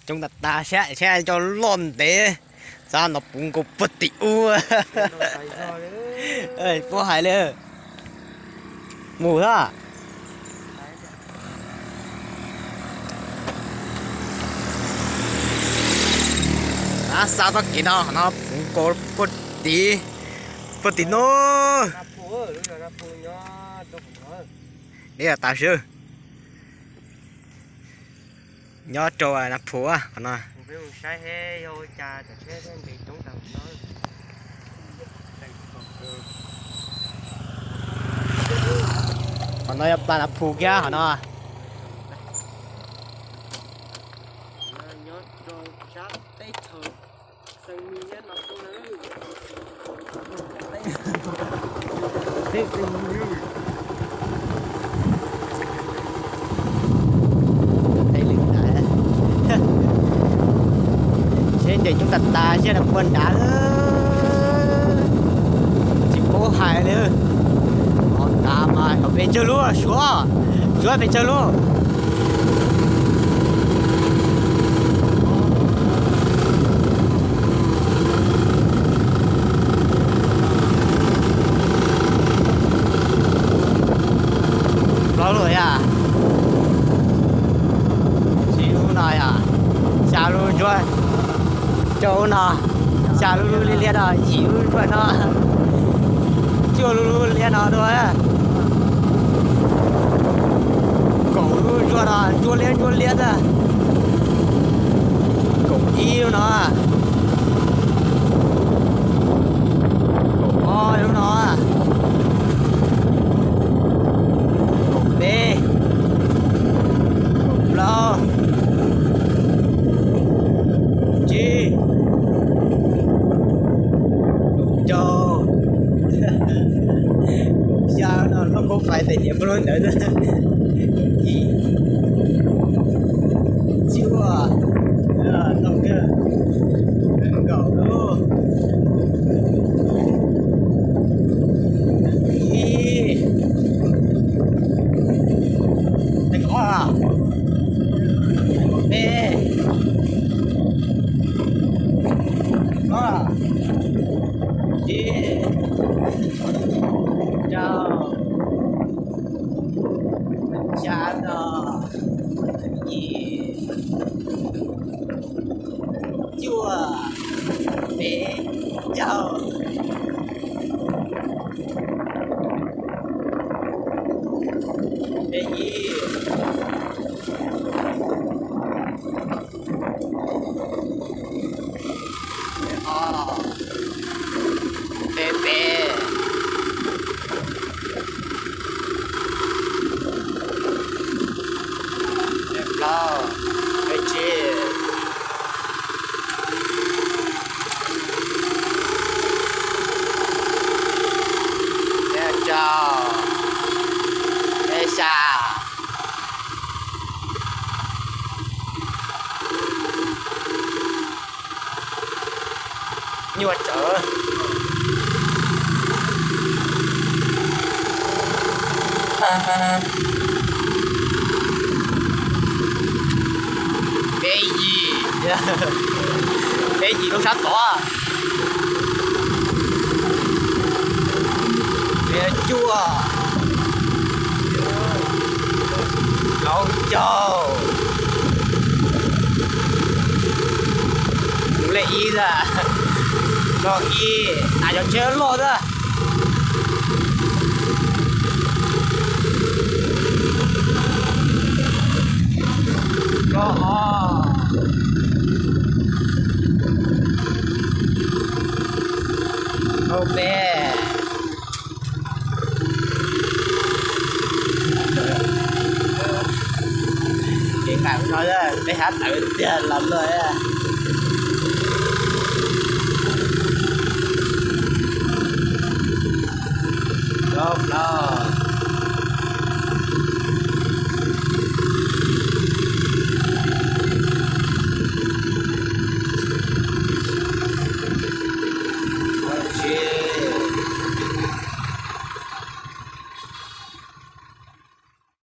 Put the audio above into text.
Coob tas tas, saib saib cov loj ntev, xav nrog puv nkaus puag tim ub. Puab hais li, mus xwb. Xav txoj kev no, no puv nkaus puag tim, puag tim no. Li tas sib nyob rau Nas Phum qhov no. Qhov no yog plas Nas Phum kiag qhov no. Seb ntes coob tas tas seb nws puas nrad. Tsis paub hais li. Ho tas mas ho pes tsawg lub, Suav, Suav pes tsawg lub. Plaub lub yom. Tsis lub no yom. Xya lub ntsuab. Rau lub no. Xya lub lub liab liab no, yim lub ntsuab no. Cuaj lub lub liab no dua. Kaum lub ntsuab no, ntsuab liab ntsuab liab xwb. Kaum ib lub no. Kaum ob lub no. Kaum peb. Kaum plaub. Tsib. Kaum rau. Kaum xya no, lub koob fais tes niam muaj lub ntawd. Kaum yim. Cuaj. Kaum lub. Ib. Kaum ob. Kaum peb. Kaum plaub. Tsib. Rau. Xya no. Yim. Cuaj. Peb. Rau. Peb ib. Peb ob. Peb peb. Peb plaub. Peb tsib. Peb rau. Peb xya. Nyuaj tsawv. Peb yim, peb yim lub sab tod. Peb cuaj, plaub caug, kuv lej ib xwb, plaub ib, hnav cov tsheb loj xwb. Plaub ob, plaub peb. Kev nqaim no peb hab tawv tiag los luaj.